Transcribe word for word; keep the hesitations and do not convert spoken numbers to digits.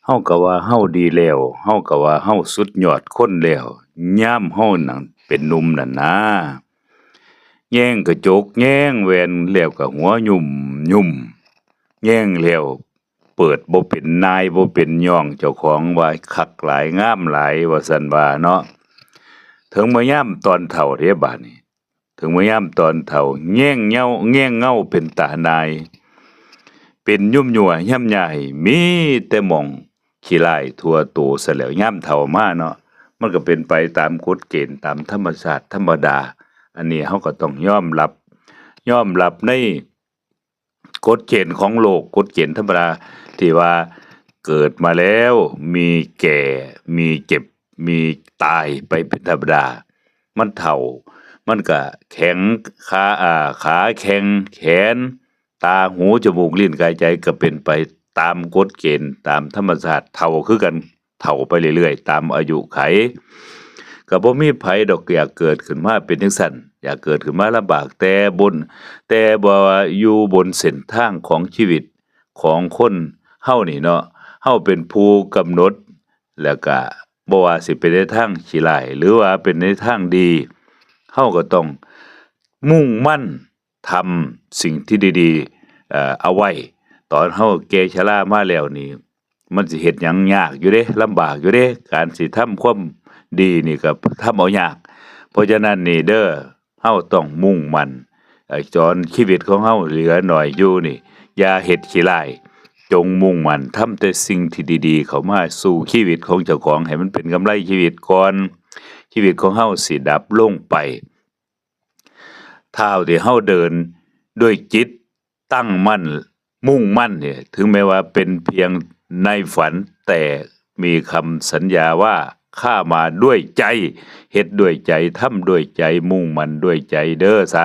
เฮาก็ว่าเฮาดีแล้ว เฮาก็ว่าเฮาสุดยอดคนแล้ว ยามเฮานั่นเป็นหนุ่มนั่นนา แยงกระจก แยงแว่น แล้วก็หัวยุ่มยุ่ม แยงแล้วเปิดบ่เป็น นายบ่เป็น ย้องเจ้าของว่าคักหลาย งามหลาย ว่าซั่นว่าเนาะ เถิงมายามตอนเฒ่าเด้บาดนี้ เถิงมายามตอนเฒ่า แยงเงา แยงเงาเป็นตาหน่าย เป็นยุ่มยั่วย่ำยาย มีแต่หม่องขี้ร้ายทั่วโตซะแล้ว ยามเฒ่ามาเนาะ มันก็เป็นไปตามกฎเกณฑ์ ตามธรรมชาติธรรมดา อันนี้เฮาก็ต้องยอมรับ ยอมรับในกฎเกณฑ์ของโลก กฎเกณฑ์ธรรมดา ที่ว่าเกิดมาแล้วมีแก่ มีเจ็บ มีตายไปเป็นธรรมดา มันเฒ่า มันก็แข็ง ขา อ่า ขาแข็ง แขน ตา หู จมูก ลิ้น กาย ใจ ก็เป็นไปตามกฎเกณฑ์ ตามธรรมชาติ เฒ่าคือกัน เฒ่าไปเรื่อยๆ ตามอายุไข ก็บ่มีไผดอกอยากเกิดขึ้นมาเป็นจั่งซั้น อยากเกิดขึ้นมาลำบาก แต่บน แต่ว่าอยู่บนเส้นทางของชีวิตของคนเฮานี่เนาะ เฮาเป็นผู้กำหนด แล้วก็บ่ว่าสิเป็นในทางขี้ร้าย หรือว่าเป็นในทางดี เฮาก็ต้องมุ่งมั่นทำสิ่งที่ดีๆ เอ่อ เอาไว้ ตอนเฮาแก่ชรามาแล้วนี่ มันสิเฮ็ดหยังยากอยู่เด้ ลำบากอยู่เด้ การสิทำความดีนี่ก็ทำเอายาก เพราะฉะนั้นนี่เด้อ เฮาต้องมุ่งมั่น เอ่อ ตอนชีวิตของเฮาเหลือหน่อยอยู่นี่ อย่าเฮ็ดขี้ร้าย จงมุ่งมั่นทำแต่สิ่งที่ดีๆ เข้ามาสู่ชีวิตของเจ้าของ ให้มันเป็นกำไรชีวิตก่อน ชีวิตของเฮาสิดับลงไป ถ้าที่เฮาเดินด้วยจิตตั้งมั่น มุ่งมั่นเนี่ย ถึงแม้ว่าเป็นเพียงในฝัน แต่มีคำสัญญาว่า ข้ามาด้วยใจ เฮ็ดด้วยใจ ทำด้วยใจ มุ่งมั่นด้วยใจเด้อ สา